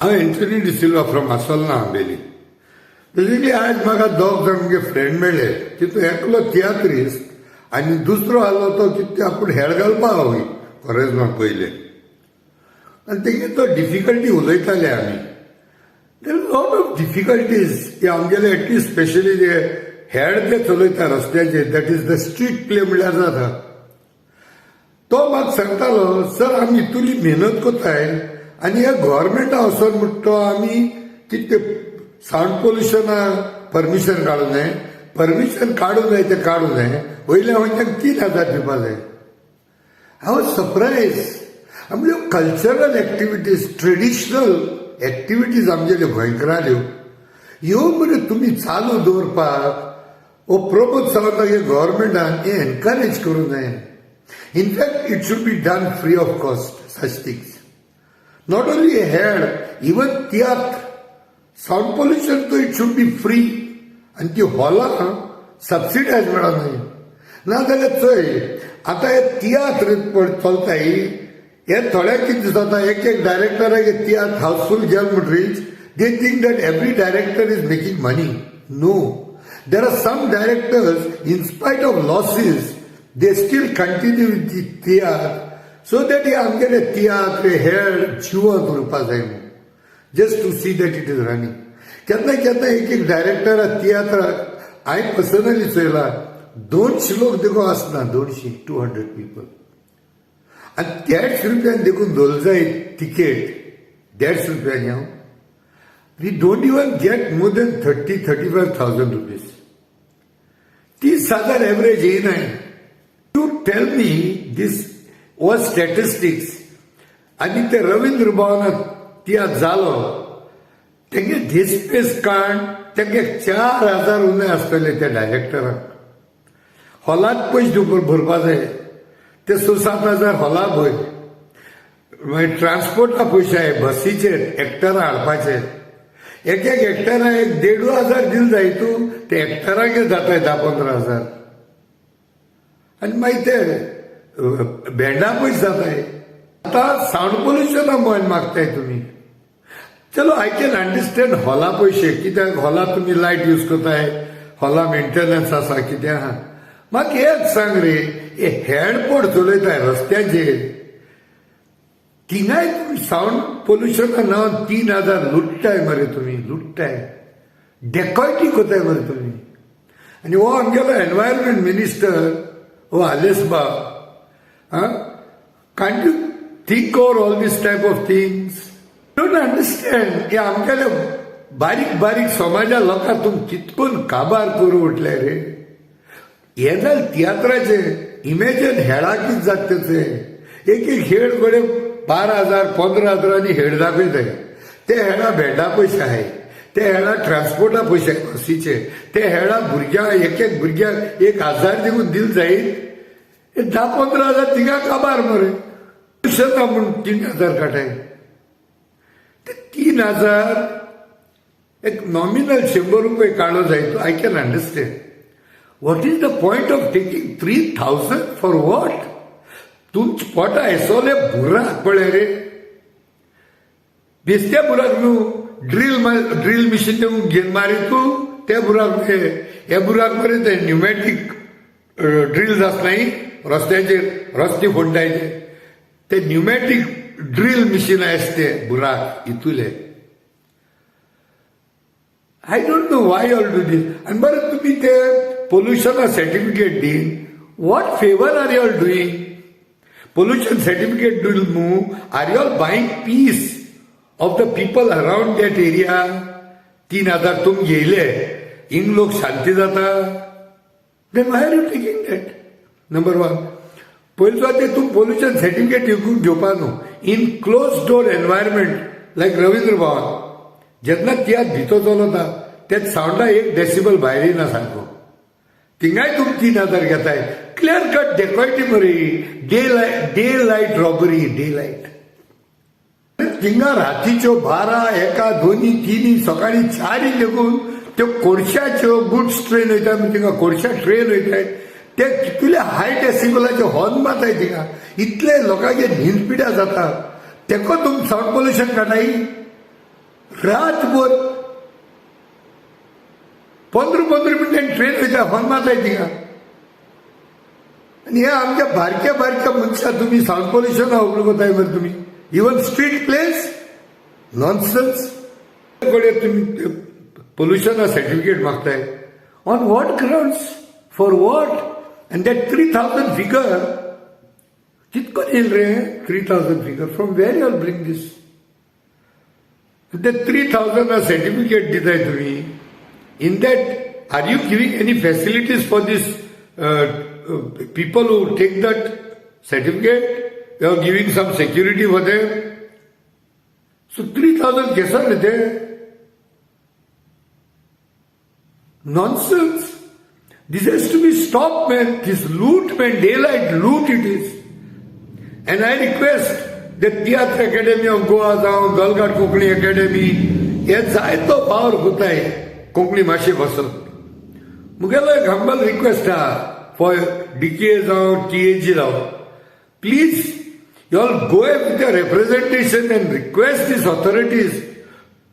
हांव Anthony D'Silva from Assolna, Ambelim. Basically आयज म्हाका दोग जाण मुगे फ्रेंड मेळ्ळे. तितून एकलो तियात्रिस्त आनी दुसरो आहलो तो कितें आपूण हेड घालपा वय कोरेज्मा पयले आनी तेगे तो डिफिकल्टी उलयताले आमी. There lot of difficulties हे आमगेले, एटलिस्ट स्पेशली जे हेड ते चलयता रस्त्याचेर, that is the street play म्हणल्यार जाता. तो म्हाका सांगतालो, सर, आमी इतुली मेहनत कोताय आनी हे गव्हर्मेंटा वचोन म्हणटा तो आमी कितें सावंड पोल्युशना परमिशन काडूं जाय, परमिशन काडूं जाय. तें काडूं जाय, वयल्या वयल्यान 3000 दिवपा जाय. I was surprise. आमच्यो कल्चरल एक्टिविटीज, ट्रेडिशनल एक्टिविटीज आमगेल्यो गोंयकाराल्यो ह्यो मरे तुमी चालू दवरपाक हो प्रमोद सावंतागे गव्हर्मेंटान हें एनकरेज करूं जाय. In fact, it should be done free of cost, such things. Not only head, even tiatr, sound pollution तो it should be free आनी ती हॉलां सबसिडायज मेळोंक जाय. नाजाल्यार चोय, आतां हे तियात्र चलताय, हे थोड्यांक कितें जाता, एक एक डायरेक्टराक तियात्र हाऊसफूल गेल म्हणटरीच they think that every director is making money. No, there are some directors, in spite of losses, they still continue with the tiatr so that हे आमगेले तियात्र हेड जिवंत उरपा जाय म्हणून, just to see that it is running. केन्ना केन्ना एक एक डायरेक्टर तियात्राक, हांवें पर्सनली चोयला, 200 लोक देखून आसना, 200, 200 पीपल. आनी 150 रुपयान देखून धोल जाय तिकेट, 150 रुपयांनी हांव we don't even get more than 30-35 thousand rupees. 30,000 average येयनाय. You tell me, this was statistics. आनी ते रवींद्र भवनात तियात्र जालो, तेंगे दिसपेस काण तेंगे 4000 उणें आसतले. त्या डायरेक्टराक हॉलात पयशे दिवपाक भरपा जाय, ते 6-7 हजार हॉला भर, मागीर ट्रान्सपोर्टा पयशे आहे, बसीचे एक्टरां हाडपाचे, एक एक एक्टरा एक देडू हजार दिल जाय तूं, ते एक्टरांक जाताय 10-15 हजार आनी मागीर ते बँडा पयशे जाताय. आतां सावंड पोल्युशना मोन मागताय तुमी. चलो, I can understand हॉला पयशे, कित्याक हॉला तुमी लायट यूज करताय, हॉला मेंटेनन्स आसा, कितें आहा. म्हाका एक सांग रे, हे हेडपोट चलयताय रस्त्याचेर, थिंगाय तुमी सावंड पोल्युशना नांवान 3000 लुट्टाय मरे तुमी, लुट्टाय, डेकॉयटी कोताय मरे तुमी. आनी हो आमगेलो एनवायरमेंट मिनिस्टर हो आलेस बाब, आं, can't you think over all this type of things? Don't understand. हे आमगेले बारीक बारीक समाजा लोकांक तुमी कितकून काबार करूं उठले रे. हे जालें तियात्राचें. इमेजीन हेडा कितें जाता तेचें. एक एक हेड कडेन 12,000, 15 हजारांनी हेड दाखयताय. ते हेडा भेंडा पयशे आहाय, ते हेडा ट्रान्सपोर्टा पयशे बसीचे, ते हेडा भुरग्यांक, एक एक भुरग्यांक 1000 देखून दिल जायत, हे 10-15 हजार थिंगा काबार मरे. ना म्हूण 3000 काडाय. ते 3000 एक नॉमिनल 100 रुपये काडो जाय, I can understand. What is the point of taking 3000 for what? तुमचे पोटा एसोले बुराक पळय रे, बेस्त्या बुराक न्हू, ड्रील ड्रील मिशीन ते घेवन मारी तूं ते बुराक न्हय. हे बुराक मरे ते न्युमॅटीक ड्रिल्स आसनाय, रस्त्याचेर रस्ते फोडटाय ते, ते न्युमॅटीक ड्रील मिशीन आसता ते बुराक इतुले. I don't know why all do this. आनी बरें, तुमी ते पोल्युशना सर्टिफिकेट दीन, what favour are you all doing? Pollution certificate दिल न्हू, are you all buying peace of the people around that area? 3000 तुमी घेयले, हिंग लोक शांती जाता? Then why are you taking that? Number one, पयलीं ते तूं पोल्युशन सर्टिफिकेट विकून घेवपा न्हू. In close door environment like Ravindra Bhavan, जेन्ना तियात्र भितर चलता, ते सावंडा एक डेसिबल भायर येना सारको, थिंगाय तुमी 3000 घेताय. क्लियर कट डेकॉयटी मरे, day light, day light robbery, day light. थिंगा रातीच्यो 12, 1, 2, 3, सकाळी 4 देखून त्यो कोळशाच्यो गुड्स ट्रेन वयता, थिंगा कोळशा ट्रेन वयताय, ते कितले हाय डेसिबलाचे हॉर्न मारताय थिंगा, इतले लोकांचे न्हीद पिड्या जाता, तेका तुमी सावंड पोल्युशन काडाय. रातभर 15-15 मिनटांनी ट्रेन वयता, हॉर्न मारताय थिंगा. आनी हे आमच्या बारक्या बारक्या मनशां तुमी सावंड पोल्युशन उबलताय मरे तुमी. इवन स्ट्रीट प्लेस नॉनसन्स कडेन तुमी पोल्युशना certificate मागताय. On what grounds, for what? And that 3000 figure कितको येयल रे? 3000 figure, from where you all bring this? ते 3000 सर्टिफिकेट दिताय तुमी, in that are you giving any facilities for this people who take that certificate? You are giving some security for them? So 3000 केसर रे ते? Nonsense. This has to be stopped, man. This loot, man, daylight loot it is. And I request the Tiatr Academy of Goa जावं, गलघाट Konkani academy, हे जायतो वावर कोताय कोंकणी भाशे पासून. मुगेलो एक हंबल रिक्वेस्ट आहा फॉर डीकेए जावं, टीएजी जावं, please you all go with your representation and request these authorities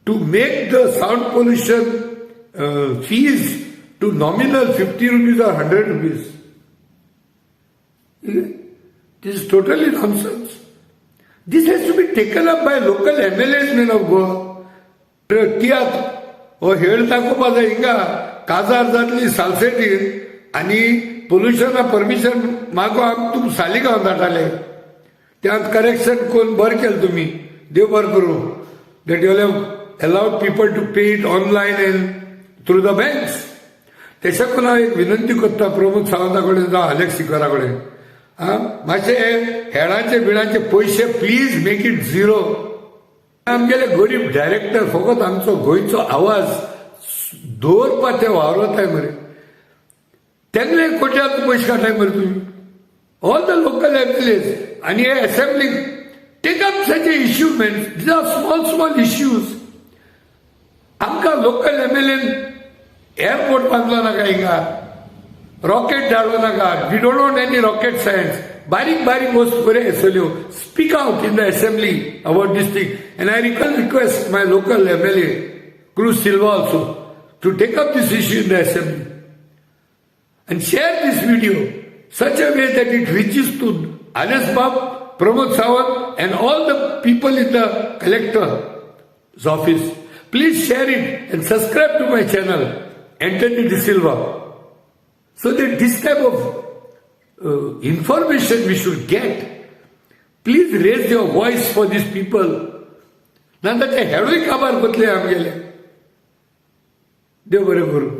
to make the sound pollution fees to nominal 50 rupees or 100 rupees. This is totally nonsense. This has to be taken up by local MLAs, men of Goa. तियात्र हो हेळ दाखोवपा जाय हिंगा काजार जातली सालसेटीन आनी पोल्युशना permission मागो आम तुम सालिगांव धाडटाले. त्यात करेक्शन करून बरें केलें तुमी, देव बरें करूं, that you have allowed people to pay it online and through the banks. तेच्या करून हांव एक विनंती करता प्रमोद सावंता कडेन जावं अलेक्स सिक्वेरा कडेन, आं, मातशे हेळाचे बिळाचे पयशे प्लीज मेक it zero. आमगेले गरीब डायरेक्टर फकत आमचो गोंयचो आवाज दवरपा ते वावरताय मरे, तेंगले कोट्यात पयशे काडटाय मरे तुमी. All the local MLAs आनी हे assembly, take up such a issue, man. These are small small issues. आमकां लोकल एमएलएन एअरपोर्ट बांदलो नाका, हिंगा रॉकेट धाडलो नाका. We don't want any rocket science. बारीक बारीक वस्तू बऱ्यो आसल्यो. Speak out in the assembly about this thing. And I request my local MLA Cruz Silva also to take up this issue in the assembly and share this video such a way that it reaches to Alex Bab, Pramod Sawant and all the people in the collector's office. Please share it and subscribe to my channel, Anthony De Silva, so that this type of information we should get. Please raise your voice for these people. ना ते हेडूय काबार कोतले आमगेले. देव बरें करूं.